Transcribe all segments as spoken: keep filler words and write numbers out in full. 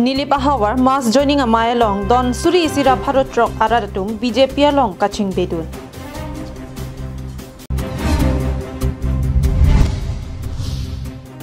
Nilip ahavar mass joining amei along don suri isi ra pharo throk arat atum B J P along kachingbedun.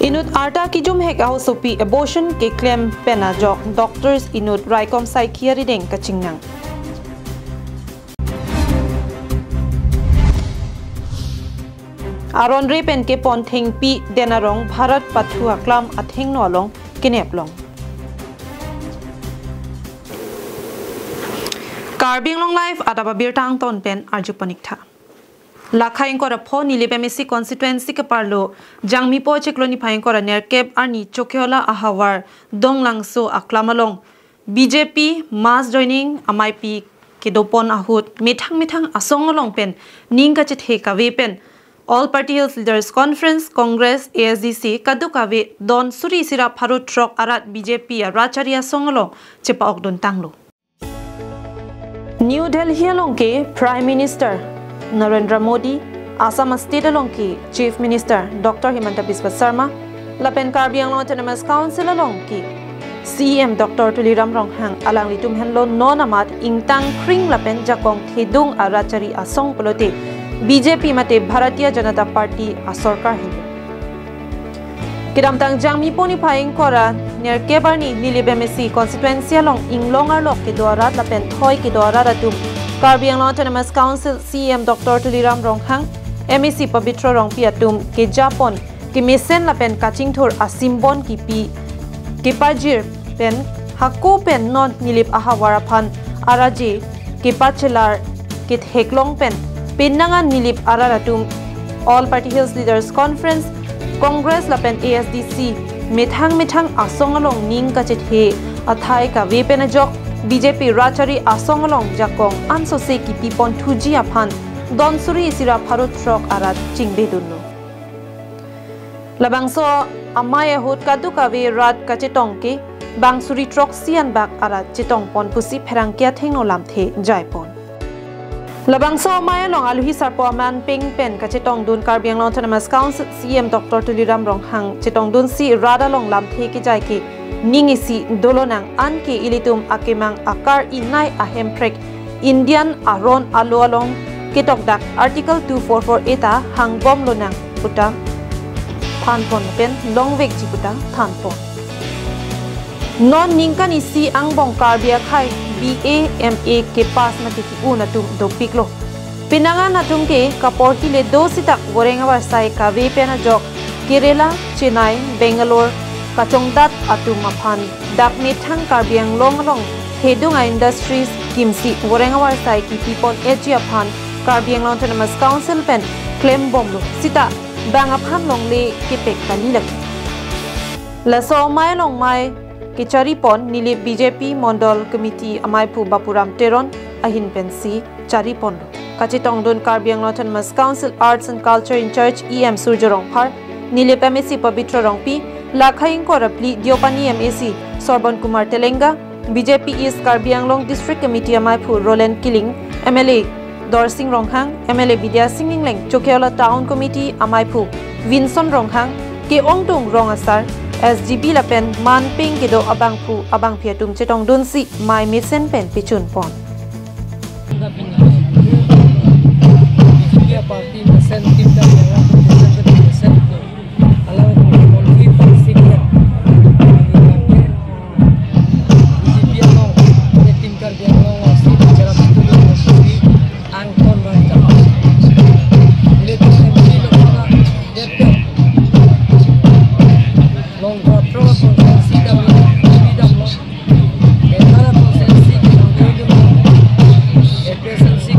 Inut arta kijumhek ahosopi abortion keklem pen ajok doctors inut raikom saikhi arideng kachingnang. Aron re pen kepon thengpi den arong Bharat pathu aklam athengno along kenep long. Karbi Anglong Live adap abirta angton pen arju pon ik tha. Lakha ingkoi ra pho Nilip M A C constituency keparlo Jangmipo chiklo niphai ingkoi ra nerkep arni Chokihola ahavar Donglangso aklam along B J P mass joining ameipi kedopon ahut methang methang asong along pen ning kachethe kave pen All Party Hills Leaders Conference, Congress, A S D C kadokave don suri isi ra pharo throk arat B J P arat chari asong along chepa-okdun tanglo. New Delhi along ke Prime Minister Narendra Modi, Assam State along ke Chief Minister Doctor Himanta Biswa Sarma, lapen Karbi Anglong Autonomous Council along ke C E M Doctor Tuliram Ronghang alanglitum henlo non amat ingtang kring lapen jakong thedung arat chari asong pulote B J P mate Bharatiya Janata Party asorkar henlo. Kedamtang Jangmipo niphai ingkoi ra nerkep arni Nilip M A C constituency along inglong arlok kedo arat lapen thoi kedo arat atum Karbi Anglong Autonomous Council C E M Doctor Tuliram Ronghang, M A C Pabitra Rongpi atum kejapon kemesen lapen kachingthur asimbon kipi kepajir pen hako pen non Nilip ahavar aphan araje kepachelar ketheklong pen penang an Nilip arat atum All Party Hills Leaders Conference, Congress lapen A S D C methang methang asong along ning kachethe athai kave pen ajok B J P rat chari asong along jakong ansose kipipon thuji aphan don suri isi ra pharo throk arat chingbedunlo. Labangso amei ahut kadokave rat kachetong ke bang suri throksi anbak arat chetongpon pusi pherangke athengno lamthe jaipon. Labangso amei along aluhi sarpo aman peng pen kachetongdun Karbi Anglong Autonomous Council C E M Doctor Tuliram Ronghang chetongdunsi rat along lamthe kejai ke ning isi dolonang anke ilitum akemang akar inai ahemprek Indian aron alo along ketokdak Article two four four A ta hangbomlonang puta thanpon pen longvekji puta thanpon. Non ningkan isi angbong Karbi akhei B A, M A kepass mate ki-un atum dopiklo. Penang an atum ke kaporhi le do sitak goreng avarsai kave pen ajok Kerala, Chennai, Bangalore kachongdat atum aphan dak methang Karbi Anglong along thedung a-industries kimsi goreng avarsai kipipon-etji aphan Karbi Anglong Autonomous Council pen klembomlo sita bang aphan longle kepek kali lagi. Laso amei along mei kecharipon Nilip B J P Mondol Committee ameiphu Bapuram Teron ahin pensi chariponlo. Kachetongdun Karbi Anglong Autonomous Council Arts and Culture in Charge E M Surjo Rongphar, Nilip M A C Pabitra Rongpi, Lakha ingkoi ra phli Deopani M A C Sorbon Kumar Telenga, B J P East Karbi Anglong District Committee ameiphu Roland Killing, M L A Dorsing Ronghang, M L A Bidya Sing Engleng, Chokihola Town Committee ameiphu Vinson Ronghang, ke-ongdung rong asar, S G B lapen man peng kedo abangphu abangphi atum chetongdunsi mei mesen pen pechunpon. Party mesen tim dam yang aku mesen mesen. Alang policy policy dia. Di dia mau, dia tim kerja mau, si bicara betul, si angkon baca. Ini tu M C lo, dia tu. Long patro, si dam, si dam lo. Entara konstituensi kita dulu, A P H L C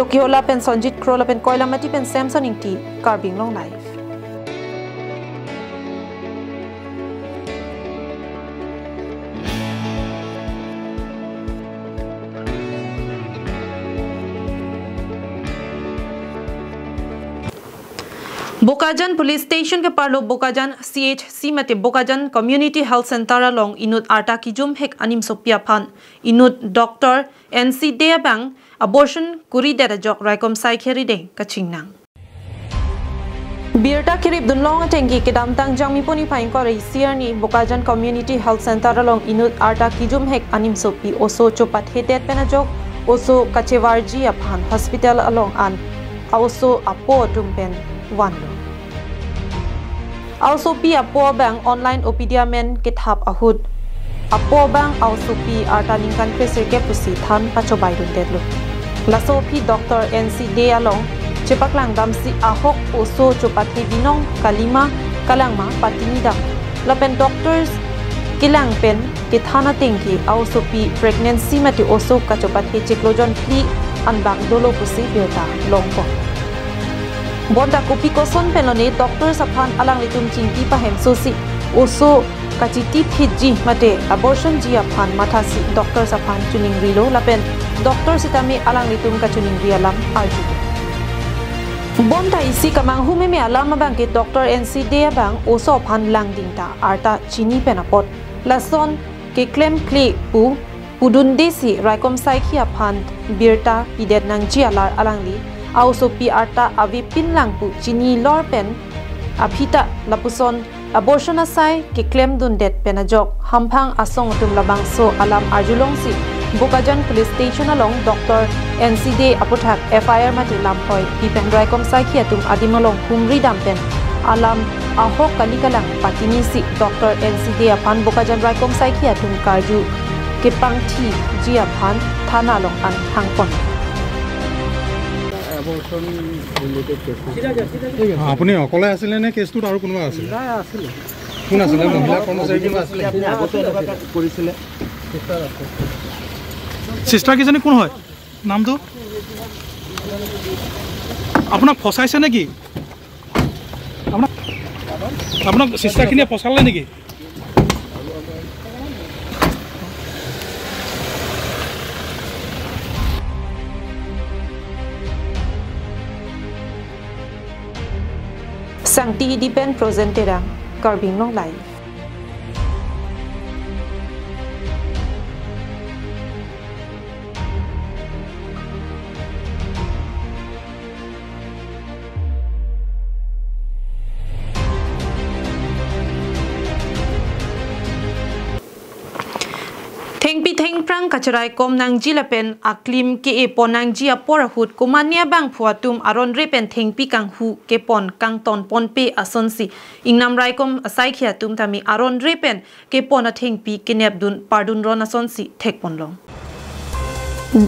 Kiola pen Sonjit Kro lapen Koilamati pen Samson Ingti, Karbi Anglong Live. Bokajan Police Station keparlo Bokajan C H C mate Bokajan Community Health Center along inut arta kijumhek animsopi aphan inut Doctor N C Dey abang abortion kuridet ajok raikom saikhi arideng kachingnang. Birta kirip dunlong atengke kedamtang Jangmi puni phaingkor isi arni Bokajan Community Health Center along inut arta kijumhek animsopi oso chopathedet pen ajok oso kachevarji aphan hospital along an a-oso apo atum pen vanlo. A-osopi apo abang online O P D amen kethap ahut apo abang a-osopi arta ningkan kresirkep pusi than pachobai dundetlo. Laso aphi Doctor N C Dey along chepaklang damsi ahok oso chopathe binong kalima kalangma patinidam. Lapen doctors kelang pen kethan atengke a-osopi pregnancy mate oso kachopathe chiklo jon phli anbak dolo pusi birta longpo. Bonta kopi koson penlone doctors aphan alanglitum chingki pahemsosi oso kachiti phitji mate abortion ji aphan mathasi doctors aphan choningrilo lapen doctor sitame alanglitum kachoningri alam arju. Bonta isi kamanghu meme alam abangke Doctor N C Dey abang oso aphan langding ta arta chini pen apot lason keklemkle pu pudundesi raikom saikhi aphan birta pidet nangji alar alangli a-osopi arta avepin lang pu chinilor pen aphi ta lapuson abortion asai keklem dundet pen ajok hamphang asong atum labangso alam arjulongsi Bokajan Police Station along Doctor N C Dey aputhak F I R mate lamphoi pi pen raikom saikhi atum adim along humri dam pen alam ahok kali kalang patinisi Doctor N C Dey aphan Bokajan raikom saikhi atum karju kepangthiji aphan thana along an hangpon. Abortion related case. আপুনি অকলে আছিলে নে কেছটোত আৰু কোনোবা আছিলে? নাই আছিলে। কোন আছিলে? মহিলা কৰ্মচাৰী কোনোবা আছিলে? আপুনি আগতে এনেকুৱা কৰিছিলে। চিষ্টাৰ কেইজনী কোন হয়? নামটো? আপোনাক ফচাইছে নেকি? আপোনাক আপোনাক চিষ্টাৰখিনিয়ে ফচালে নেকি? Sangti Hidi pen Projen Terang, Karbi Anglong Live. Thengpi thengphrang kacheraikom nangji lapen aklim ke-e pon nangji apor ahut komatne abangphu atum aron re pen thengpi kanghu kepon kangton ponpe asonsi ingnam raikom asaikhi atum tame aron re pen kepon athengpi kenep dun pardun ron asonsi thekpon long.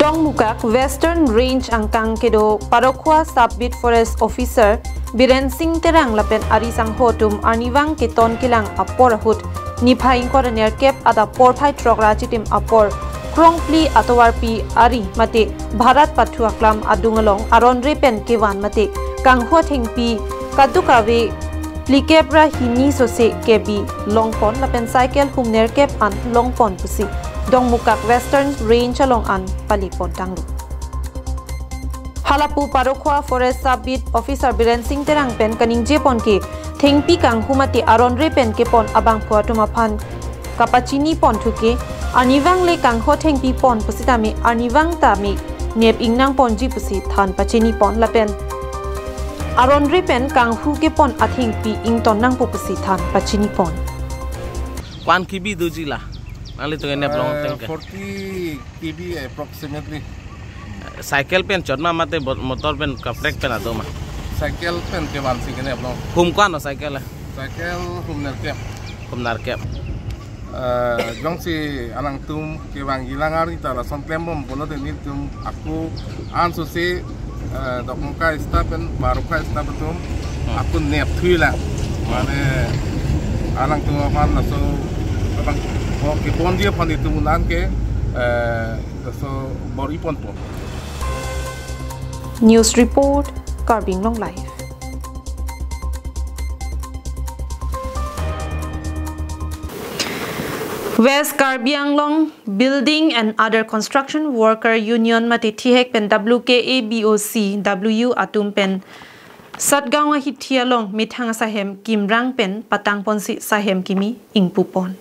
Dongmukak Western Range angkang kedo Parokhua Sub Beat Forest Officer Biren Singh Terang lapen ari sangho atum arnivang keton kelang apor ahut niphai ingkoi ra nerkep adap porphai throk ra chitim apor krongphli atovarpi ari mate Bharat Pathu aklam adung along aron re pen kevan mate kanghu athengpi kaduk ave phlikep ra hini sose kebi longpon lapen cycle hum nerkep an longpon pusi Dongmukak Western Range along an pali pon tanglo. Halapu Parokhua Forest Sub Beat Officer Biren Singh Terang pen kaningje pon ke thengpi kanghu mate aron re pen kepon abangphu atum aphan kapachini pon thuke arnivang le kanghu thengpi pon pusitame arnivang tame nep ingnang ponji pusi than pachini pon lapen aron re pen kanghu kepon athengpi ington nangpo pusi than pachini pon. Kwan kibi doji la? Nanglitum ke nep long teng ke. Forty K B approximately. Cycle pen chot ma mate bot- motor pen kaprek pen ado ma? Cycle pen kevan si kenep long. Hum kwan o cycle? Cycle hum nerkep. Hum nerkep. Eh, jongsi alangtum kevang ilang ari ta lason klembom pulote nelitum ako anso si eh, Dongmukak staff pen Parokhua staff atum ako nep thui lang. Mane alangtum aphan laso abang oh, kepon dia aphan itum unan ke eh, laso bor-i ponpo. News report, Karbi Anglong Live. West Karbi Anglong Building and Other Construction Worker Union mate thihek pen W K A B O C W atum pen Satgaon ahithi along methang asahem kimrang pen patang ponsi sahem kimi ingpupon.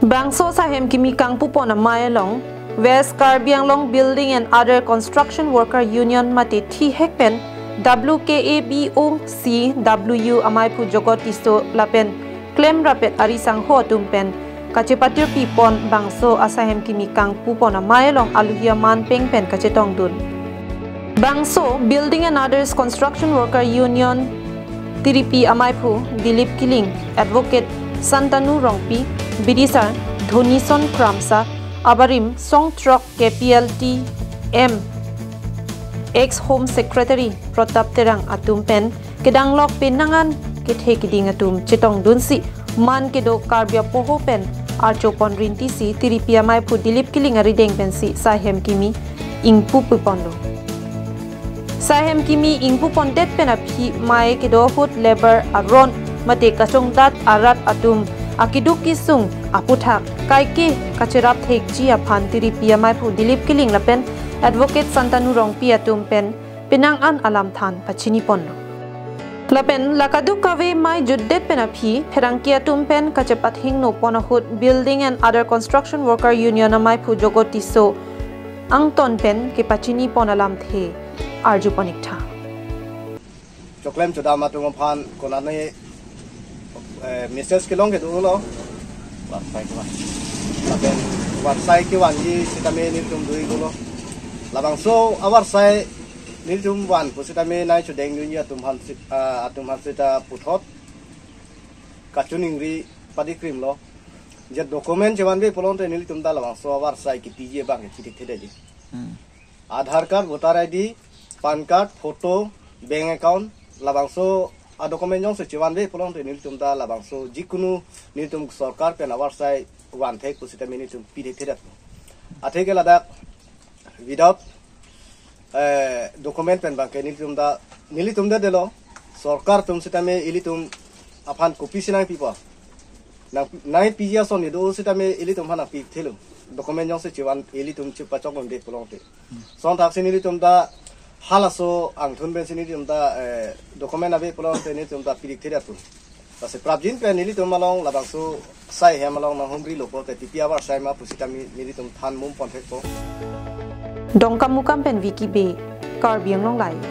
Bangso sahem kimi kangpupon amei along West Karbi Anglong Building and Other Construction Worker Union mate thihek pen W K A B O C W ameiphu Jogot Tisso lapen klemrapet ari sangho atum pen kachepatirpipon bangso asahem kimi kangpupon amei along aluhi aman peng pen kachetongdun. Bangso Building and Others Construction Worker Union tiripi ameiphu Dilip Killing, Advocate Santanu Rongpi, Bidisar Dhonison Kramsa, abarim Songthrok K P L T M ex Home Secretary Pratap Terang atum pen kedanglok penang an kethe kiding atum chetongdunsi man kedo Karbi apoho pen archopon rintisi tiripi ameiphu Dilip Killing arideng pensi sahem kimi ingpupuponlo. Sahem kimi ingpupondet pen aphi mei kedo ahut labour aron mate kachongdat arat atum akeduk kesung aputhak kaike kacherap thekji aphan tiripi ameiphu Dilip Killing lapen Advocate Santanu Rongpi atum pen penang an alamthan pachiniponlo. Lapen la kadokave mei jutdet pen aphi pherangke atum pen kachepathingno pon ahut Building and Other Construction Worker Union ameiphu Jogot Tisso angton pen kepachinipon alamthe arjupon iktha. Choklem chodam atum aphan konane, eh, message kelong kedo lo. Varsai kevan. Lapen varsai kevanji sitame nelitum do-iklo. Labangso avarsai nelitum van pusitame nai chodeng dunji atum aphan si-, ah, atum aphan sita puthot kachiningri padikrimlo. Je document chevanve pulote nelitum ta labangso avarsai kipiji abang kipithekthedetji. Hmm. Aadhaar card, voter I D, PAN card, photo, bank account, labangso adocument jongsi chevanve pulote nelitum ta labangso jikunu nelitum sorkar pen avarsai vanthek pusitame nelitum pithekthedet. Atheke ladak without, eh, document pen abangke nelitum ta, nelitum ta delo, sorkar atum sitame ilitum aphan kopisi nangpipo. Nang, nangpiji ason kedo sitame ilitum aphan nangpithelo. Document jongsi chevan ilitum chepachok unde pulote. Sonthak si nelitum ta halaso angthun pensi nelitum ta, eh, document ave pulote nelitum ta pithekthedet pu. Lasi prapjin pen nelitum along labangso saihem along nanghumrilo pulote pipi avarsai ma pusitame nelitum than mum ponthekpo. Dongkamukam pen Vicky Bey, Karbi Anglong Live.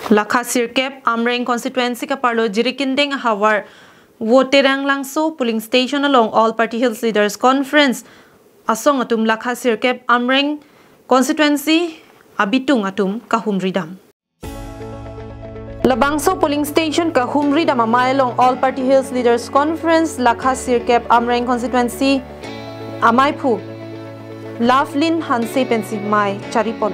Lakha sirkep Amreng constituency kaparlo Jirikindeng ahavar Voterang Langso polling station along All Party Hills Leaders Conference asong atum lakha sirkep Amreng constituency abitung atum kahumridam. Labangso polling station kahumridam amei along All Party Hills Leaders Conference lakha sirkep Amreng constituency ameiphu Lovelyn Hanse pensi mei charipon.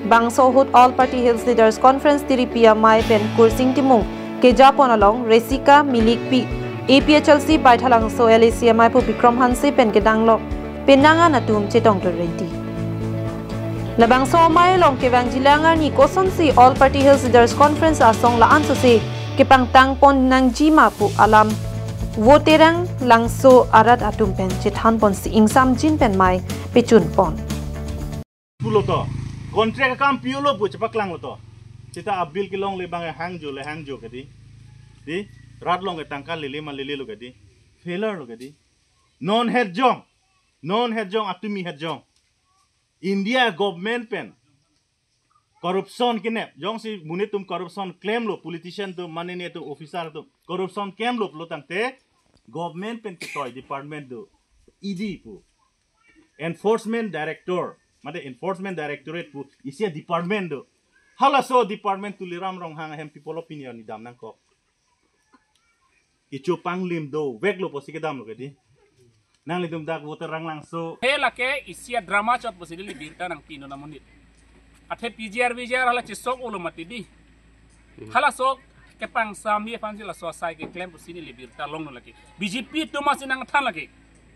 Bangso ahut All Party Hills Leaders Conference tiripi amei pen Kursing Timung kejapon along Resika Milikpi, A P H L C Baithalangso L A C ameiphu Bikram Hanse pen kedanglok penang an atum chetongdun renti. Labangso amei along kevangjilang arni kosonsi All Party Hills Leaders Conference asong la-an sose kepangtangpon nangji ma pu alam Voterang Langso arat atum pen chethanponsi ingsamjin pen mei pechunpon. Pulo to. Contract akam piolo pu chepaklanglo to. Seta abill kelongle abang hangjo le hangjo kedi. Di, rat along ke tangka lele ma lelelo kedi. Failure lo kedi. Non herjong. Non herjong, atumi herjong. India government pen corruption kenep. Jongsi monit atum corruption klemlo, politician atum, manene atum, officer atum corruption klemlo pulotangte government pen ketoi department do. E D pu. Enforcement Director, mate Enforcement Directorate pu isi department do. Halaso department Tuliram Ronghang ahem people opinion nidam nangkok. Ichu panglim doveklo pusi kedamlo kedi. Nanglitum dak Voterang Langso. He lake isi drama chot pusi neli birta nangpinon amonit. Athe P G R V G R hala chesok ulo mati di. Halaso kepangsam aphansi laso asai keklem pusi neli birta longlo lake. B J P atum asi nangthan lake.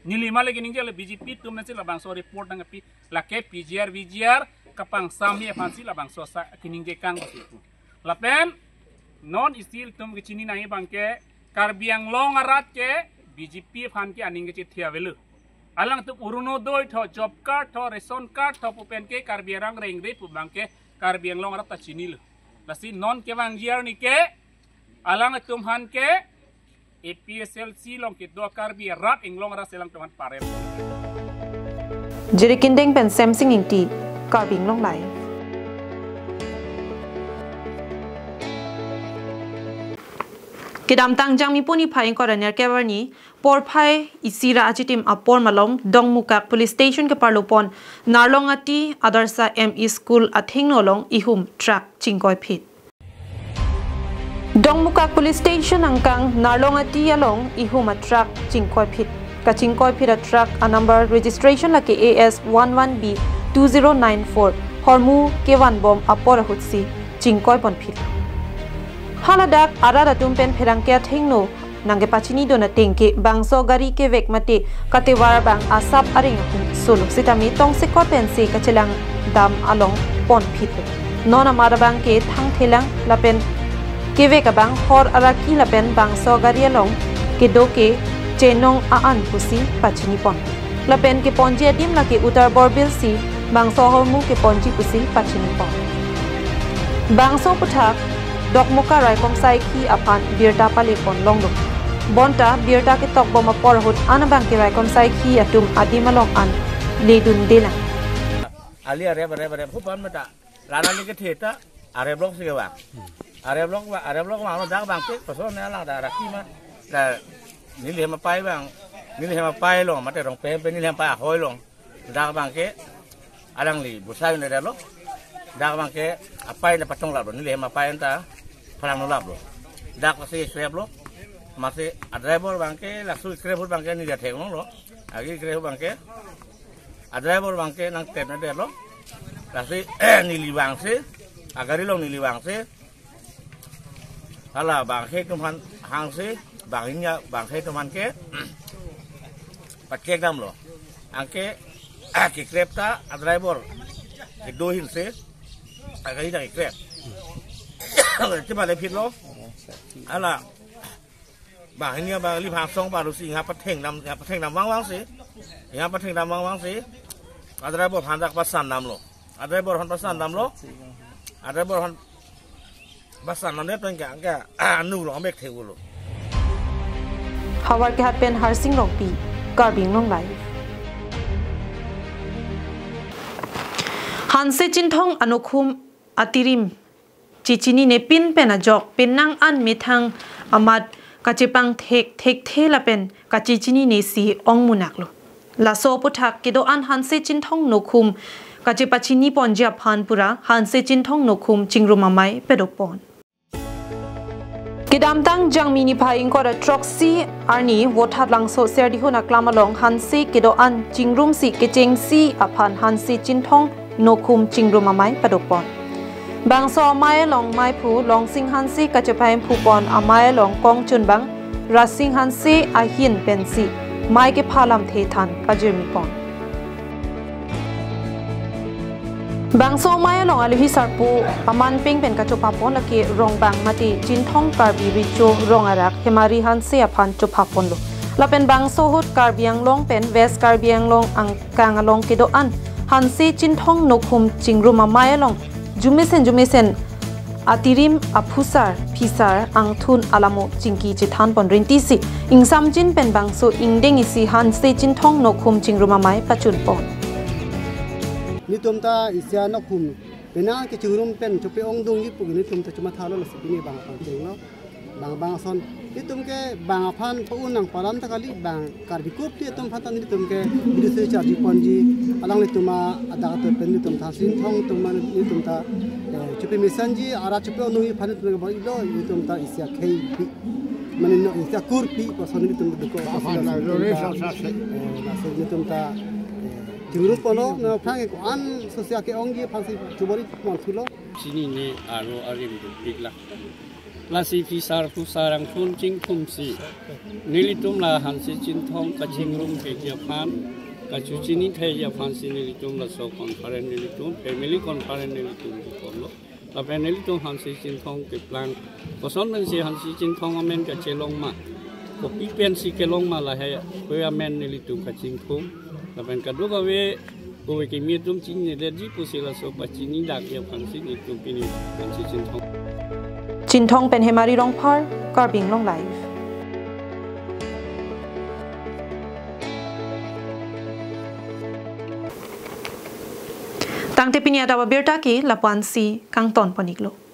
Neli ma lake ningje le B J P atum nasi labangso report nangpi lake P G R V G R kepangsam aphansi labangso asai keningje kang pusi tu. Lapen non isi ilitum kechini nangji abangke Karbi Anglong arat ke B J P aphan ke aning kechethe avelo. Alangtum Orunodoi tho, job card tho, ration card tho pu pen ke Karbi arong rengre pu abangke Karbi Anglong arat ta chinilo. Lasi non kevangji arni ke alangtum aphan ke A P H L C along kedo Karbi arat Anglong arat si alangtum aphan parem. Jirikindeng pen Semsing Ingti, Karbi Anglong Live. Kedamtang Jangmi puni phai ingkoi ra nerkep arni porphai isi ra achitim apor malom Dongmukak Police Station keparlopon Narlongati Adarsha M E School athengno along ihum truck chingkoiphit. Dongmukak Police Station angkang Narlongati along ihum a truck chingkoiphit. Kachingkoiphit a truck a number registration lake A S one one B two zero nine four, hormu kevanbom apor ahutsi chingkoiponphit. Haladak arat atum pen pherangke athengno nangkepachinidun ateng ke bangso gari kevek mate katevar abang asap areng ahum solo sitame tongsekot pensi kachelang dam along ponphit. Non amat abangke thangthelang lapen kevek abang hor araki lapen bangso gari along kedo ke chenong a-an pusi pachinipon. Lapen keponji adim lake Uttar Borbil si bangso ahormu keponji pusi pachinipon. Bangso aputhak Dokmoka raikom saikhi aphan birta palepon longlo. Bonta birta ketokbom apor ahut an abangke raikom saikhi atum adim along an ledundelang. Ali arep arep arep hupan mata. Lana ni kethe ta arep lok si kevang. Arep lok va arep lok vang lo dak abangke koson ne lang da raki ma. Da neli hem apai abang. Neli hem apai along mate rong pem pe neli hem apai ahoi along. Dak abangke alangli busai ne dalo. Dak abangke apai ne patonglaplo. Neli hem apai anta phalang nulaplo. Dak si sreplo. Masi a driver abangke laso srep ahut abangke neli athek longlo. Agi srep ahut abangke a driver abangke nangtep ne detlo. Lasi neli vangsi, a gari along neli vangsi. Hala bangkethom aphan hangsi, bang hini a bangkethom aphan ke pachek damlo. Anke kekrep ta a driver kedo ahin si a gari ta kekrep. Ti palepitlo. Hala bang hini a bang li bhangsong parusi ingha patheng dam, ingha patheng dam vangvangsi. Ingha patheng dam vangvangsi. A driver aphan dak pasan damlo. A driver aphan pasan damlo. A driver aphan pasan damdet pen ke anke anu lo amek thek ulo. Howraghat pen Harsing Rongpi, Karbi Anglong Live. Hanse Chinthong anokhum atirim chechinine pin pen ajok penang an methang amat kachepangthek thekthe lapen kachechinine si ongmunaklo. Laso aputhak kedo-an Hanse Chinthong nokhum kachepachiniponji aphan pura Hanse Chinthong nokhum chingrum amei padopon. Kedamtang Jangmi niphai ingkoi ra throksi arni Vothatlangso Serdihun aklam along Hanse kedo-an chingrumsi kechengsi aphan Hanse Chinthong nokhum chingrum amei padopon. Bangso amei along meiphu Longsing Hanse kachepaimphupon amei along kongchunbang Rasing Hanse ahin pensi mei kepha lamthe than pajirmipon. Bangso amei along aluhi sarpo aman peng pen kachopapon lake Rongbang mate Chinthong Karbi Recho Rong arak Hemari Hanse aphan chopaponlo. Lapen bangso ahut Karbi Anglong pen West Karbi Anglong angkang along kedo-an Hanse Chinthong nokhum chingrum amei along jumesen jumesen atirim aphusar phisar angthun alamo chingki chethanpon rintisi ingsamjin pen bangso ingdeng isi Hanse Chinthong nokhum chingrum amei pachunpon. Netum ta isi anokhum penang kechingrum pen chope-ongdunji pu netum ta chomathalo, lasi pini bang pangchenglo. Bang bang ason netum ke bang aphan pa-un nangpalam ta kali, bang Karbi kurti atum aphan ta netum ke bidi se charji ponji, alanglitum adak atum pen netum Hanse Chinthong atum mane netum ta, eh, chopemesenji, arat chope-ongdunji aphan netum ke bang ilo netum ta isi akheipi. Mane no isi akurpi puson netum duko. Apa puson na netum lore ta, sasa se. Eh, laso netum ta, eh, chingrum ponlo, na aphrang ke ko-an sose ke-ongji aphansi chobori monthulo. Chinine aro arim dopik lak. Lasi phisar phusar angthun chingthum si nelitum la Hanse Chinthong kachingrum ke aphan, kachuchini thai aphan si nelitum laso conference nelitum, family conference nelitum biponlo. Lapen nelitum Hanse Chinthong keplang, koson pensi Hanse Chinthong amen kachelong ma, kopi pensi kelong ma, lahei amen nelitum kachingthum. Lapen kadokave ove kimi atum chinine detji pusi laso pachini dak aphan si nelitum pini Hanse Chinthong. Chinthong pen Hemari Rongphar, Karbi Anglong Live. Tangte pini adap abirta ke lapu-an si kangton pon-iklo.